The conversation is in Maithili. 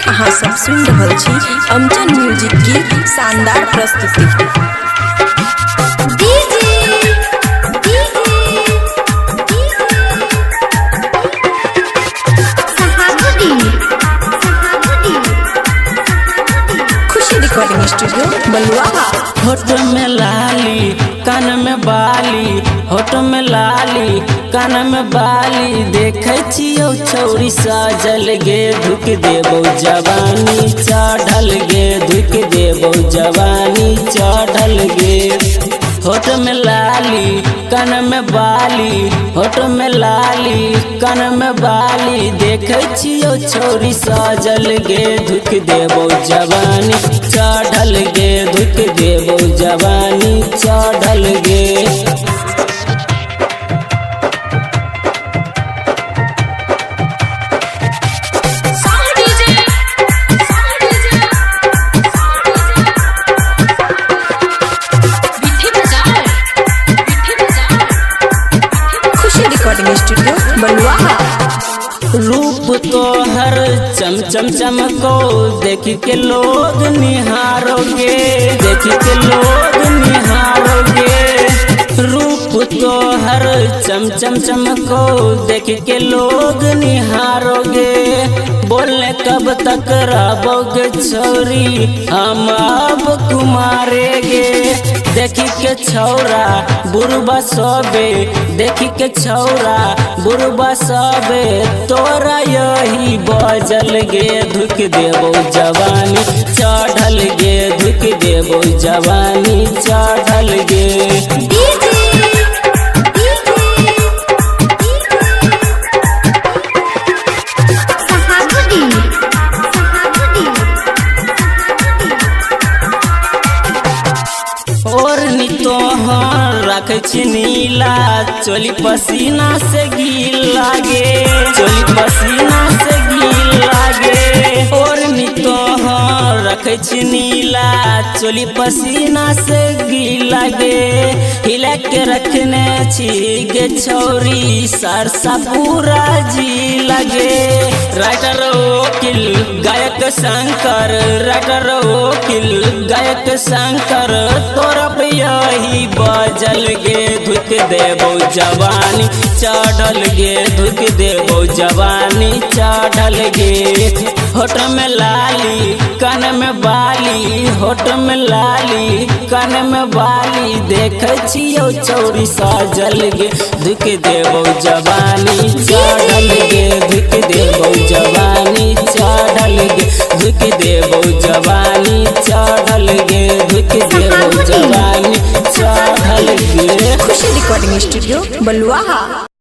अहाँ सब सुनि रहल छी अमचन म्यूजिक की शानदार प्रस्तुति। खुशी रिकॉर्डिंग स्टूडियो बलुआहा। होठ में लाली कान में बाली, होठ में लाली कान में बाली, देखै छियौ छौरी सजल गे, धुक देबौ जवानी चढ़ल गे, धुक देबौ जवानी चढ़ल गे। होठ में लाली कान में बाली, होठ में लाली कान में बाली, देखै छियौ छौरी सजल गे, धुक देबौ जवानी चढ़ल गे, धुक देबौ जवानी चढ़ल गे। खुशी रिकॉर्डिंग स्टूडियो बलुआहा। रूप तोहर चम चम चमको, देख के लोग निहारोगे, देख के लोग निहारोगे। रूप तोहर चम चम चमको, देख के लोग निहारोगे। बोले कब तक रहोगे छौरी, हम अब कुमारेगे। देख के छौरा बुढ़बा सबे, देख के छौरा बुढ़बा सबे, तोरा यही बजल गे, धुक देबौ जवानी चढ़ल गे, धुक देबौ जवानी चढ़ल गे। और नी तोहर रखै छी नीला, चोली पसीना से गील लागे, चोली पसीना से गील लागे। और नी तोहर रखै छी नीला, चोली पसीना से गील लागे। हिला के रखने छी गे छौरी, सरसा पूरा जी लागे। राइटर वकील गायक शंकर, राइटर वकील गायक शंकर, तोरा पे यही बजल गे, धुक देबौ जवानी चढ़ल गे, धुक देबौ जवानी चढ़ल गे। होठ में लाली कान में बाली, होठ में लाली कान में बाली, देखै छियौ छौरी सजल गे, धुक देबौ जवानी चढ़ल गे, धुक देबौ जवानी चढ़ल गे, धुक देबौ जवानी चढ़ल गे, धुक देबौ जवानी चढ़ल गे। खुशी रिकॉर्डिंग स्टूडियो बलुआहा।